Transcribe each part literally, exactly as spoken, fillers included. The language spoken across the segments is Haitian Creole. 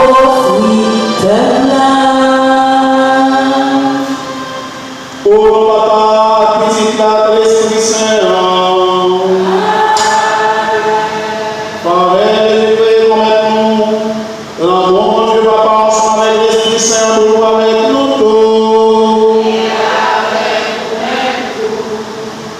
ofri pèp la. O non Papa, Pitit la, Lespri Sen an. Favè li vle pwomèt nou, lanmou Bondye Papa ansanm avèk Lespri Sen an toujou avèk nou tou.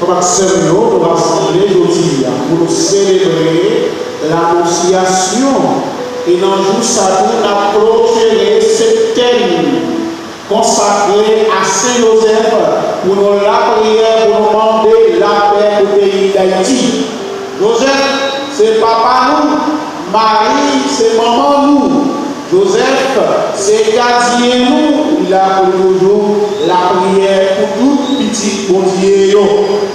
Frè ak sè m yo, nou rasanble jodi a pou nou selebre Lanonsyasyon. E nan jou sa tou, n ap klotire septèm konsakre a Sen Jozèf pou nou lapriyè, pou nou mande lapè pou peyi Dayiti. Jozèf se papa nou, Mari se manman nou. Jozèf se gadyen nou, li la pou nou toujou. Lapriyè pou tout pitit Bondye yo.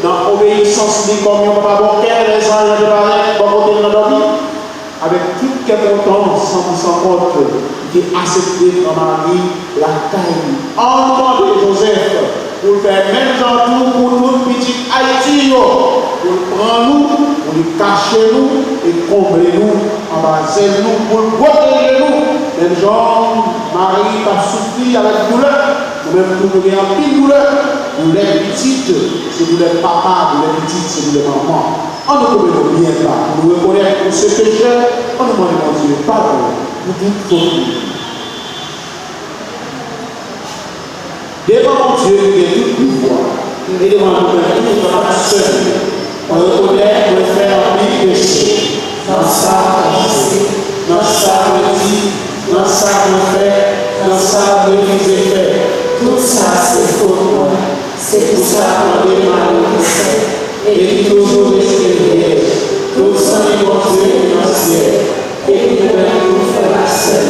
Nan obeyisans li kòm yon papa bon kè, lèzanj te parèt bò kote l nan dòmi. Avèk tout kè kontan, san pou san kont, li te asepte pran Mari lakay li. Ann mande Jozèf pou l fè menm jan tou pou tout pitit Ayiti yo, pou l pran nou, pou li kache nou e konble nou anba zèl nou, pou l pwoteje nou. Menm jan Mari t ap soufri avèk doulè, nou menm tou nou gen anpil doulè. Doulè pitit se doulè papa, doulè pitit se doulè manman. Ann nou koube nou byen ba pou nou rekonèt nou se pechè, ann nou mande Bondye padon pou tout fot nou. Devan Bondye ki gen tout pouvwa, e devan nou menm tou, frè ak sè m, mwen rekonèt mwen fè anpil peche, nan sa mwen panse, nan sa mwen di, nan sa mwen fè, nan sa mwen refize fè. Tout sa se fot mwen. Se pou sa mwen mande Mari ki sen e ki toujou rete fyèj, tout zanmi Bondye ki nan syèl, epi nou menm tou frè ak sè m,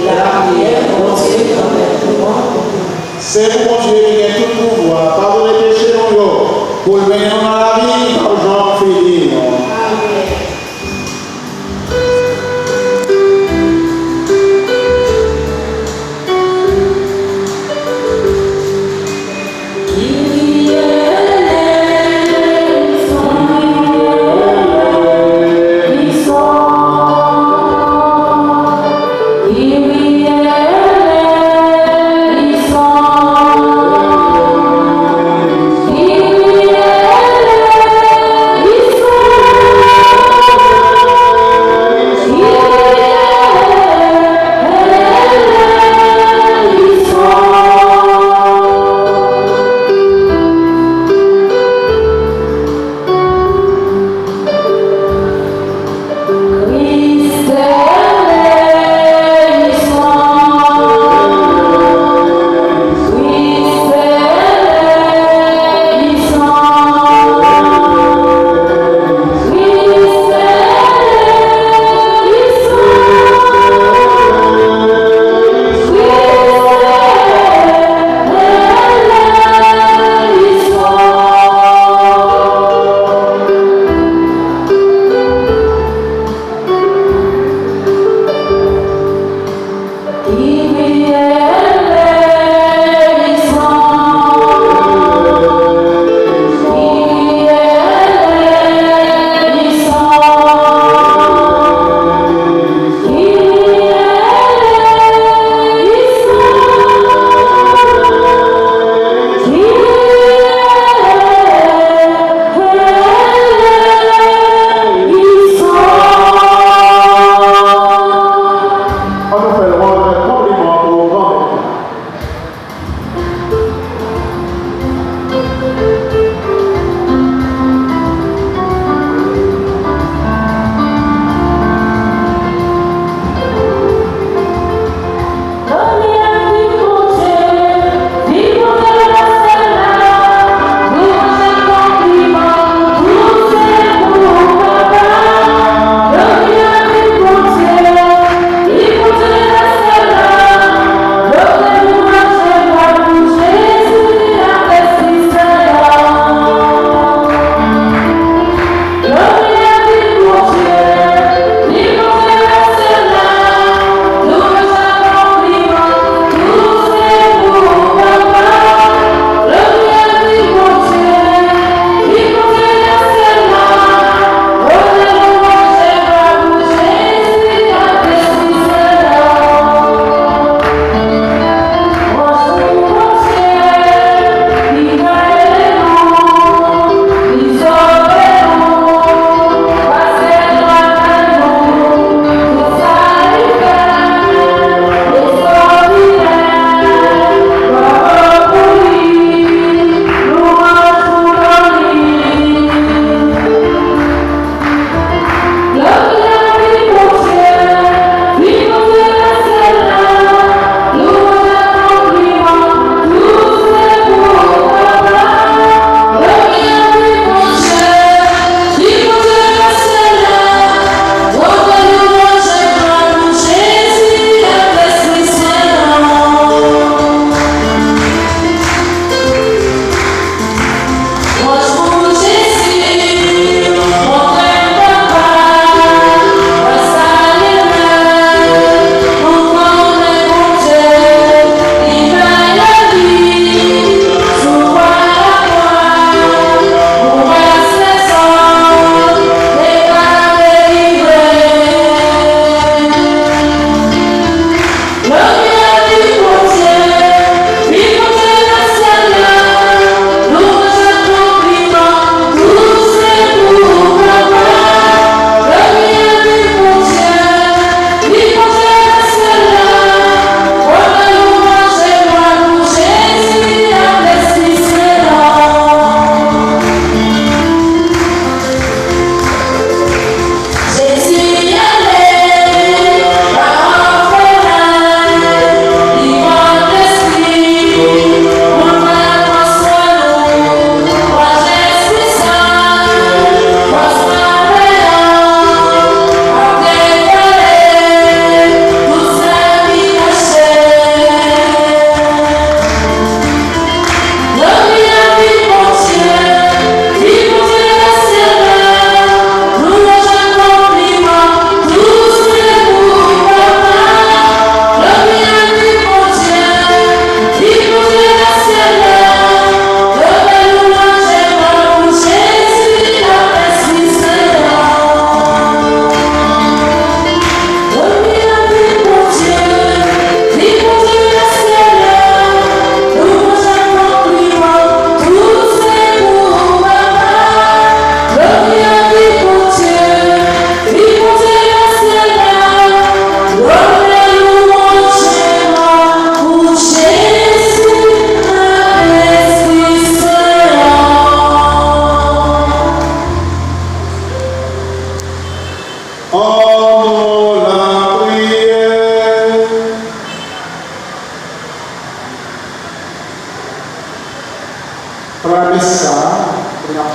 lapriyè Bondye pwomèt nou an pou nou. Se pou Bondye ki gen tout pouvwa padone peche nou yo, pou l mennen nou nan lavi ki p ap janm fini. Amèn. Ann nou fè lwanj avèk konpliman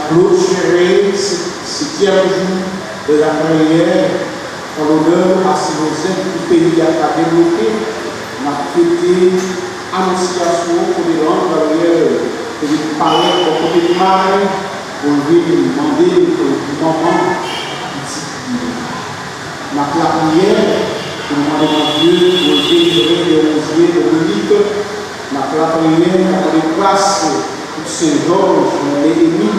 Claude Chéret, se- setyèm jou de la priyè an lonè a Sen Jozèf pou peyi a ka debloke. N ap fete Anonsyasyon kote l ann Gabriyèl te vin parèt bò kote Mari pou l vin mande pou l di manman pitit li. N ap lapriyè pou nou mande Bondye pou l delivre Dewozye Dominik. N ap lapriyè, n ap mande gras pou Sen Jòj Neyemi.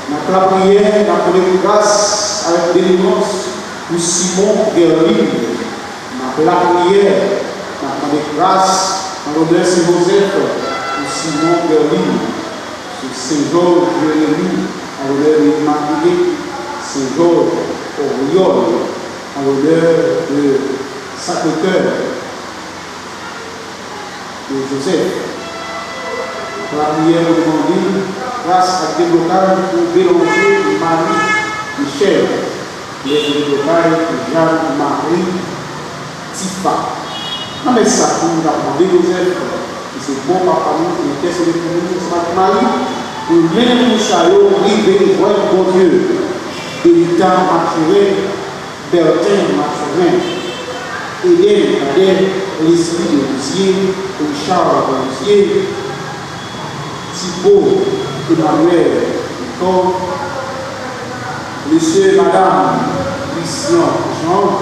N ap lapriyè, n ap mande gras avèk delivrans pou Simon Gerlin. N ap lapriyè, n ap mande gras an lonè Sen Jozèf pou Simon Gerlin, sou Sen Jòj Jeremi an lonè de Imakile, Sen Jòj Oryòl an lonè de Sakre Kè de Jozèf. Lapriyè pou nou mande gras ak deblokaj pou Belanje Mari Michèl, lè pou deblokaj pou Jan Mari Tifa. Nan mès sa tou, n ap mande Jozèf, ki se bon papa nou, pou entèsede pou nou ansanm ak Mari, pou mennen nou sa yo rive jwenn Bondye. Benita Mathurin, Bertin Mathurin, Eden Cadet, Leslie Derizier, Richard Derizier, Thibault Emmanuel Victor, Mesye Madanm Christian Jean,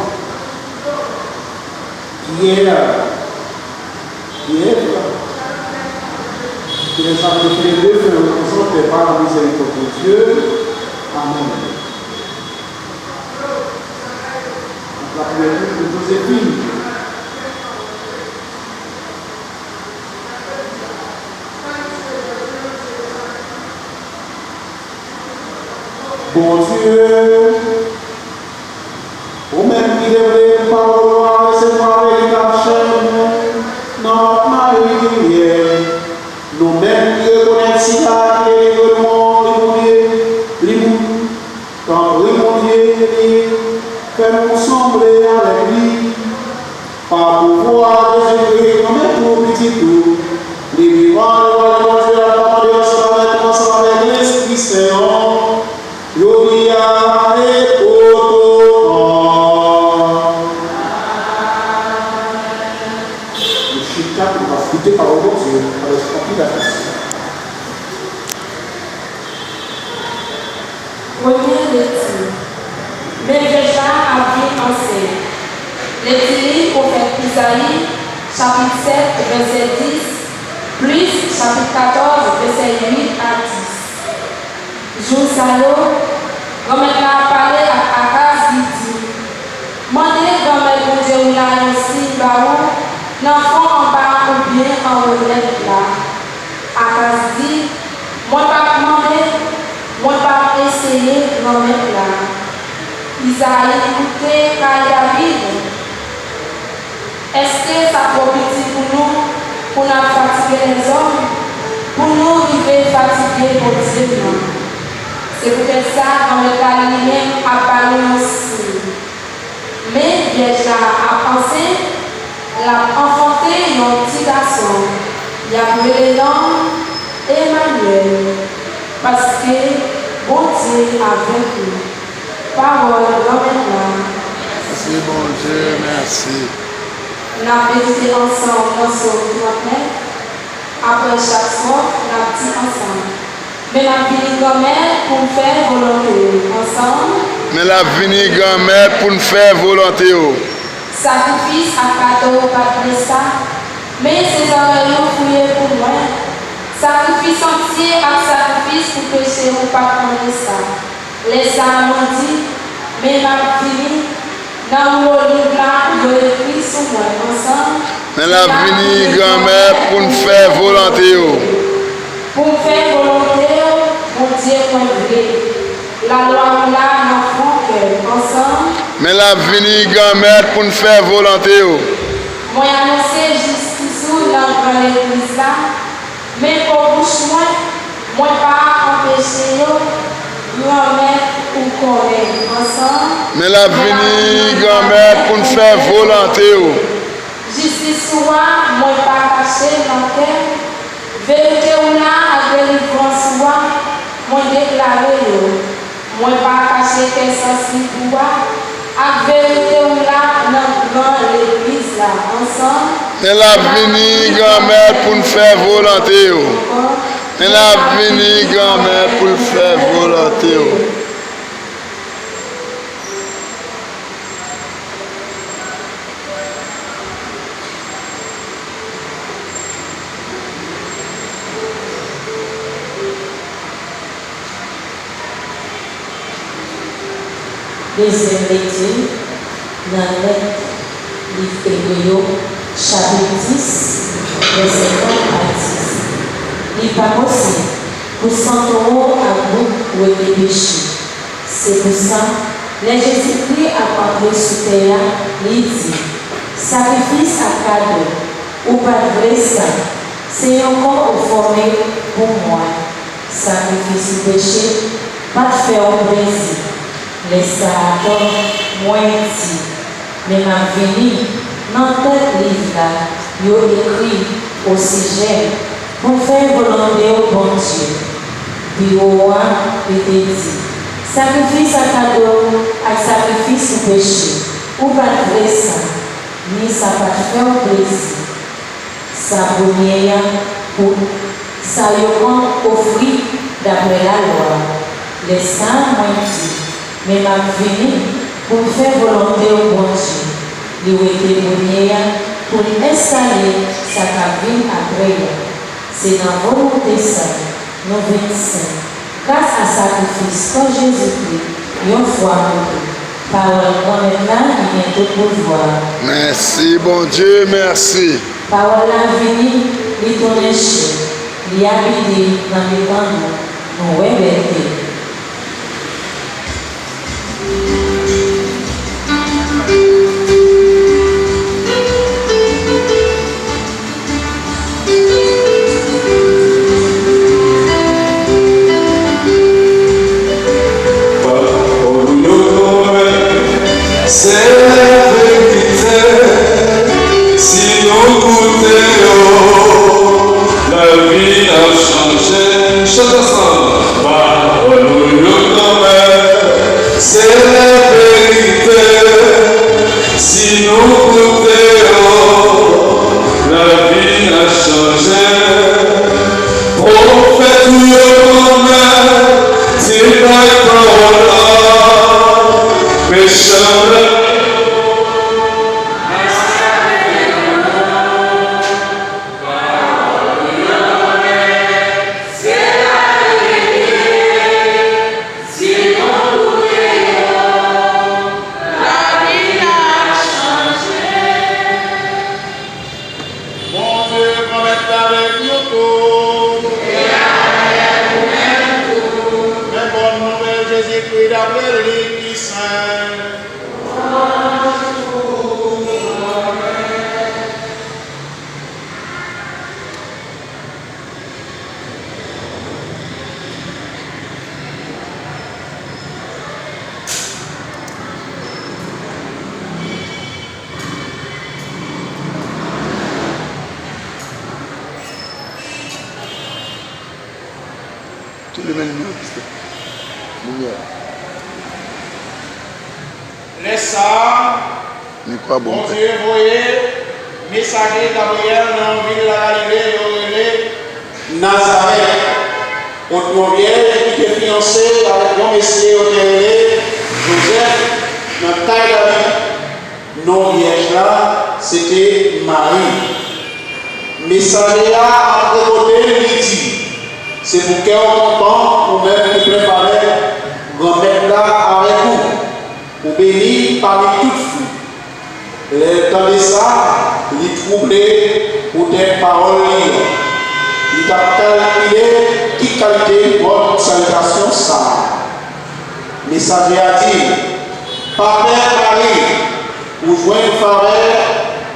Pierre Pierre, ke lè sa te fè de fè rekonsan pè pa la mizèrikòd de Dye. Amèn. Lapriyè pou Josephine. Bondye, ou menm ki te vle pou pawòl ou a resevwa vèy nan chè nou, nan Mari Limyè, nou menm ki rekonèt sila ki delivre nou an, li Bondye, li moun. Tanpri, Bondye, fè nou sanble avèk li, pa pouvwa Jezikri, Granmèt ou, Pitit ou, li vivan, li règne, Bondye, ap mande ansanm avèk nou, ansanm avèk Lespri Sen an, jodi a e pou toutan. Nou chita pou nou ap koute pawòl Bondye avèk anpil atansyon. Premye lekti. Men Vyèj la ap vin ansent. Lekti li pwofèt Izayi, chapit sèt, vèsè dis, plis chapit katòz, vèsè uit a dis. Jou sa yo, Granmèt la pale ak Akaz, li di, Mande Granmèt Bondye w la yon siy ba ou nan fon anba oubyen anwo nèt la. Akaz di, Mwen p ap mande, mwen p ap eseye Granmèt la. Izayi koute kay David. Èske sa twò piti pou nou, pou n ap fatige lèzòm, pou nou rive fatige Bondye nou an? Se poutèt sa, Granmèt la li menm ap ba nou yon siy. Men vyèj la ap ansent, l ap anfante yon ti gason, y ap rele non l Emanyèl, paske Bondye avèk nou. Pawòl Granmèt la. Mèsi, Bondye, mèsi. N ap medite ansanm nan Sòm trannèf. Apre chak sòm, n ap di ansanm, Men n ap vini Granmèt pou n fè volonte w. Ansanm. Men n ap vini Granmèt pou n fè volonte w. Sakrifis ak kato w pa t vle sa, men se zòrèy ou fouye pou mwen. Sakrifis antye ak sakrifis pou peche w pa t mande sa. Lè sa a, mwen di, Men m ap vini, nan woulo liv la, yo ekri sou mwen. Ansanm. Men n ap vini Granmèt pou n fè volonte w. Pou m fè volonte w, Bondye mwen vle. Lalwa w la nan fon kè m. Ansanm. Men n ap vini Granmèt pou n fè volonte w. Mwen anonse jistis ou nan gran legliz la. Men po bouch mwen, mwen pa anpeche yo, Granmèt ou konnen. Ansanm. Men n ap vini Granmèt pou n fè volonte w. Jistis ou a, mwen pa kache nan kè m. Verite ou la ak delivrans ou a, mwen deklare. Deklare yo, mwen pa kache kè sansib ou a, ak verite w la nan gran legliz la, ansanm. Men l ap vini, Granmèt, pou n fè volonte w. Men l ap vini, Granmèt, pou l fè volonte w. Dezyèm lekti nan lèt liv Ebre yo, chapit dis, vèsè kat a dis. Li pa posib pou san towo ak bouk rete peche. Se pou sa, lè Jezikri ap antre sou tè a, li di, sakrifis ak kado, ou pa t vle sa, se yon kò ou fòme pou mwen. Sakrifis ou peche pa t fè w plezi. Lè sa a atò, mwen di, men m ap vini, nan tèt liv la, yo ekri osijè m, pou fè volonte w, Bondye. Biwo a rete di, sakrifis ak kado ak sakrifis ou peche, ou pa t vle sa, ni sa pa t fè w plezi. Sa premye a pou sa yo konn ofri dapre lalwa. Lè sa a, mwen di, men m ap vini pou m fè volonte w, Bondye. Li rete premye a pou l enstale sa k ap vin apre a. Se nan volonte sa nou vin sen. Gras a sakrifis kò Jezikri, yon fwa pou tout, pawòl Granmèt la ki gen tout pouvwa. Mèsi, Bondye, mèsi. Pawòl la vini, li tounen chè, li abite nan mitan nou, nou wè bèlte. Pawòl ou yo konvèt, se laverite. Si nou koute yo, lavi n ap chanje. Chante ansanm. Pawòl ou yo konvèt, se laverite. Si nou koute yo, lavi n ap chanje. Pwofèt ou yo konvèt, di bay pawòl la, mechan la. Si nou koute yo, lavi n ap chanje. Bondye pwomèt avèk nou tou. E avèk ou menm tou. Men bòn nouvèl Jezikri dapre Lik ki sen. Tou limyè nan pistè. Limyè. Lè sa a, Bondye voye mesaje Gabriyèl nan yon vil Lagalile yo rele Nazarèt, kot yon vyèj ki te fiyanse avèk yon mesye yo te rele Jozèf nan kay David. Non vyèj la, se te Mari. Mesaje a antre kote l, li di, se pou kè w kontan, ou menm ki plen favè, Granmèt la avèk ou. Ou beni pami tout fi. Lè l tande sa, li twouble poutèt pawòl li yo. Li t ap kalkile ki kalite mòd salitasyon sa a. Mesaje a di l, pa pè, Mari, ou jwenn favè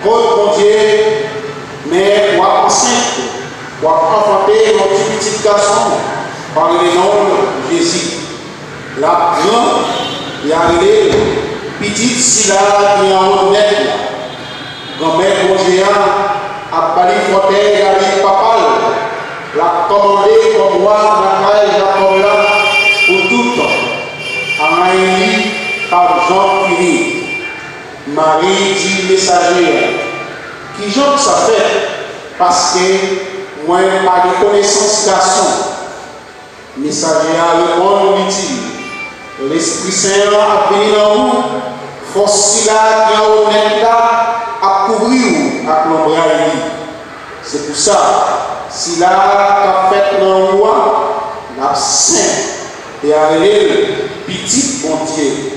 kot Bondye, men w ap ansent, w ap anfante yon ti pitit gason, w a rele non l Jezi. L ap gran, y a rele l Pitit Sila ki Anwo Nèt la. Granmèt Bondye a ap ba li fòtèy David papa l. L ap kòmande kòm wa nan kay Jakòb la, li p ap janm fini. Mari di mesaje a, "Kijan pou sa fèt? Paske mwen pa gen konesans gason." Mesaje a reponn, li di, "Lespri Sen an ap vini nan ou, fòs Sila ki anwo nèt la ap kouvri w ak lonbray li. Se pou sa, sila k ap fèt nan ou a, l ap sen, e y a rele l Pitit Bondye."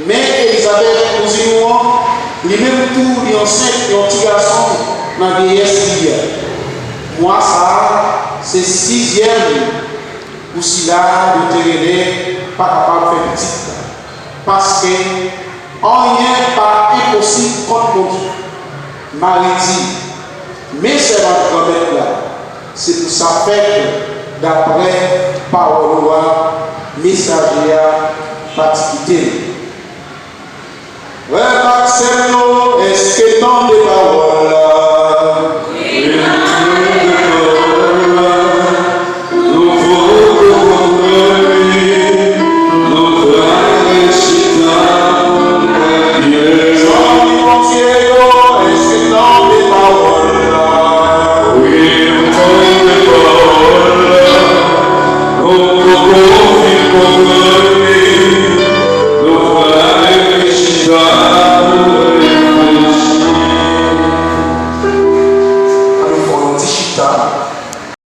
Men Elizabèt, kouzin ou an, li menm tou, li ansent yon ti gason nan vyeyès li a. Mwa sa a, se sizyèm pou sila yo te rele pa kapab fè pitit la. Paske anyen pa enposib kont Bondye. Mari di, "Men sèvant Granmèt la, se pou sa fèt daprè pawòl ou a." Mesaje a pati kite l. Frè m ak sè m yo, èske tande pawòl la